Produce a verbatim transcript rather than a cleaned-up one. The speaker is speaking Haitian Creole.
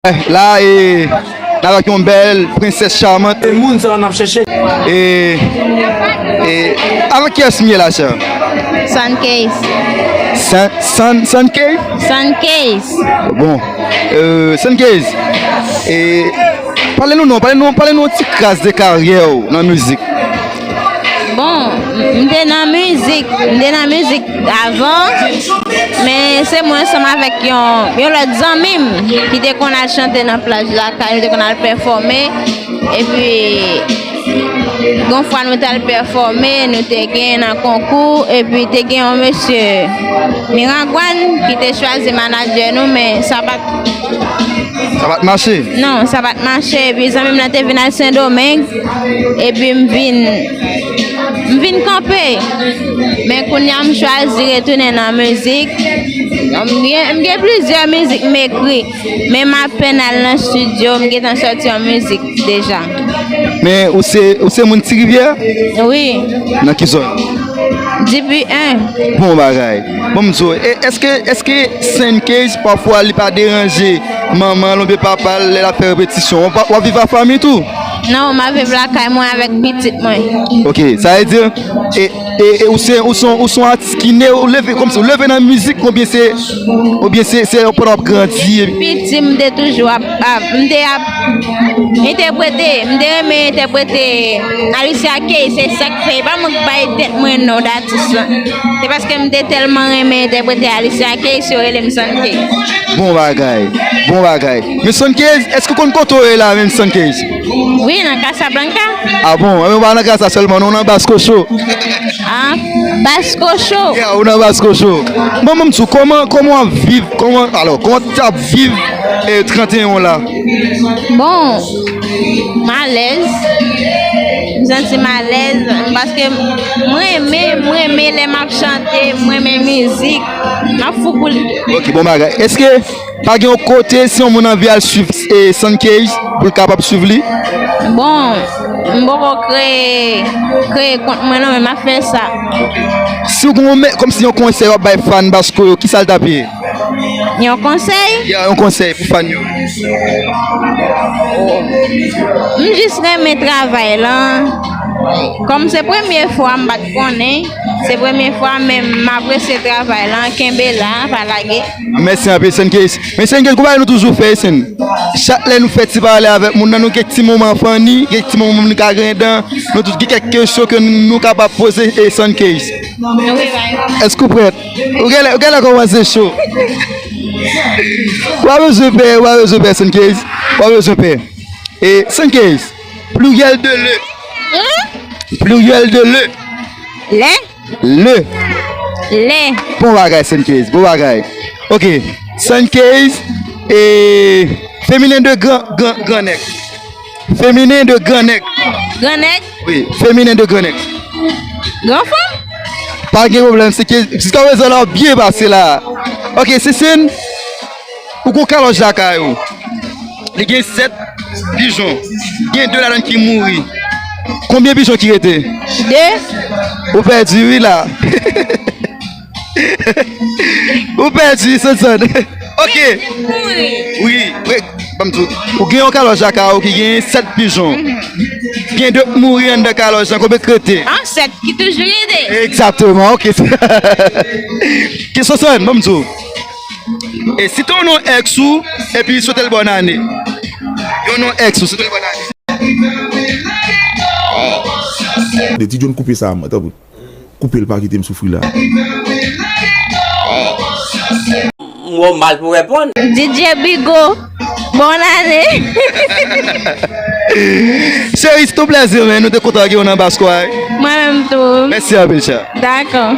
La, e, n avèk yon bèl prensès chamant. E moun sa n ap chèche. E, e, avèk kiyès m ye la, sè? Sunkeys. Sun, Sun, Sunkeys? Sunkeys. Bon, e, Sunkeys, e, pale nou non, pale nou, pale nou yon ti kras de karyè w nan mizik. Bon, m te nan mizik, m te nan mizik avan, men se mwen ansanm avèk yon, yon lòt zanmi m ki te konn al chante nan plaj lakay, nou te konn al pèfòme. Epi, yon fwa nou t al pèfòme, nou te gen nan konkou, epi te gen yon mesye Miragwàn ki te chwazi manadjè nou, men sa pa t Sa pa t mache? Non, sa pa t mache. Epi zanmi m nan te vin al Sendomeng, epi m vin, m vin kanpe. Men kounye a m chwazi retounen nan mizik. M gen, m gen plizyè mizik m ekri, men m apèn al nan estidyo, m gentan sòti yon mizik deja. Men ou se, ou se moun Ti Rivyè? Wi. Nan ki zòn? Depi en. Bon bagay. Bon, m di w, e, èske, èske Sunkeys pafwa li pa deranje manman l oubyen papa l lè l ap fè repetisyon? W ap, w ap viv ak fanmi tou? Non, m ap viv lakay mwen avèk pitit mwen. Ok, sa vle di, e, e, e ou se, ou se, ou se yon atis ki ne, ou leve, kòmsi ou leve nan mizik, oubyen se, oubyen se, se pandan w ap grandi? Depi piti, m te toujou ap, ap, m te ap entèprete, m te renmen entèprete Alicia Keys, se sa k fè, e pa mwen k bay tèt mwen non atis lan. Se paske m te tèlman renmen entèprete Alicia Keys, yo rele m Sunkeys. Bon bagay, bon bagay. Men Sunkeys, èske w konn kote w ye la menm Sunkeys? Wi, nan Casablanca. Ah bon, men w pa nan Casa sèlman, non, w nan Basco Show. Ah, Basco Show. Yeah, ou nan Basco Show. Bon, ban m di w, kòman, kòman w ap viv, kòman, alò, kòman w t ap viv, eh, trannteyen w la? Bon, m alèz. M santi m alèz paske m renmen, m renmen lè m ap chante, m renmen mizik. M ap fou pou li. Ok, bon bagay. Èske pa gen yon kote si yon moun anvi al swiv, eh, Sunkeys pou l kapab swiv li? Bon, m poko kreye, kreye kont mwen non, men m ap fè sa. Si w gen yon me-, kòmsi yon konsèy w ap bay fan Basco yo, kisa l t ap ye? Yon konsèy? Ya, yon konsèy pou fan yo. M jis renmen travay lan. Kòm se premye fwa, m pa t konnen. Se premye fwa, men m apresye travay lan. Kenbe la, pa lage. Mèsi anpil, Sunkeys. Men Sunkeys, kou bagay nou toujou fè, Sun. Chak lè nou fè ti pale avèk moun nan, nou gen ti moman funny, gen ti moman nou ka griyen dan, nou tout gen kèk kesyon ke nou kapab poze, eh, Sunkeys. Èske w prèt? Ou genlè, ou genlè kòmanse cho. W a bezwen pè, w a bezwen pè, Sunkeys. W a bezwen pè. E Sunkeys, pliryèl de le. Pliryèl de le. Lè? Le. Lè. Bon bagay, Sunkeys, bon bagay. Ok, Sunkeys, e feminen de gran, gran, gran nèg. Feminen de gran nèg. Gran nèg? Wi, feminen de gran nèg. Gran fanm? Pa gen pwoblèm, se ke jiska prezan la w byen pase la. Ok, Sisine, ou gon kalòj lakay ou. Li gen sèt pijon. Gen de ladan ki mouri. Konbyen pijon ki rete? De. Ou pèdi wi la. Ou pèdi, Sonson. Ok. Wi, wi, ban m di w. Ou gen yon kalòj lakay ou ki gen sèt pijon. Gen de k mouri anndan kalòj lan, konbyen k rete? Ah, sèt ki toujou rete. Egzakteman, ok. Ki Sonson, ban m di w. E si te yon non èks ou, epi swete l bòn ane. Yon non èks ou, swete l bòn ane. De Ti John koupe sa, mwen, tanpri. Koupe l, pa kite m soufri la. M wè w mal pou reponn. D J Bigo, bòn ane. Cheri, se yon plèzi, men nou te kontan gen w nan Basco a. Mwen menm tou. Mèsi anpil, chè. Dakò.